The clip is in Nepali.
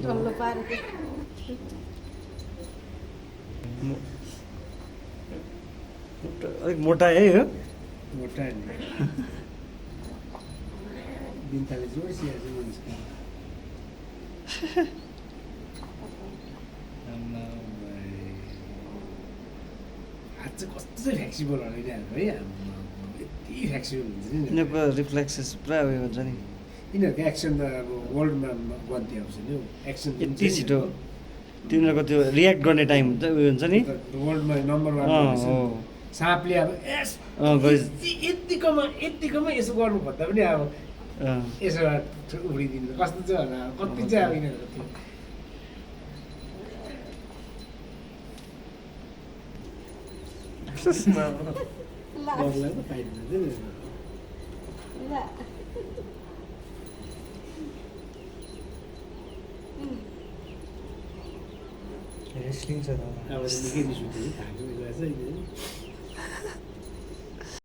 डल्लो पारेको अलिक मोटा है हो मोटा नि बिन्ताले जोडिसिया चाहिँ मान्छे हात चाहिँ कस्तो चाहिँ फ्लेक्सिबल होला यिनीहरूको है यति फ्लेक्सिबल हुन्छ नि यिनीहरूको रिफ्लेक्सेस पुरा उयो हुन्छ नि यिनीहरूको एक्सन त अब वर्ल्डमा गन्ती आउँछ नि हौ एक्सन यति छिटो तिनीहरूको त्यो रियाक्ट गर्ने टाइम हुन्छ उयो हुन्छ नि वर्ल्डमा नम्बर वान हो साँपले अब यस गइस यतिकोमा यसो गर्नु खोज्दा पनि अब यसो उडिदिनु कस्तो चाहिँ होला कति चाहिँ अब यिनीहरूको थियो डरलाई त पाइँदैन नि रेस्लिङ छ त अब निकै रिस उठ्यो थाहा चाहिँ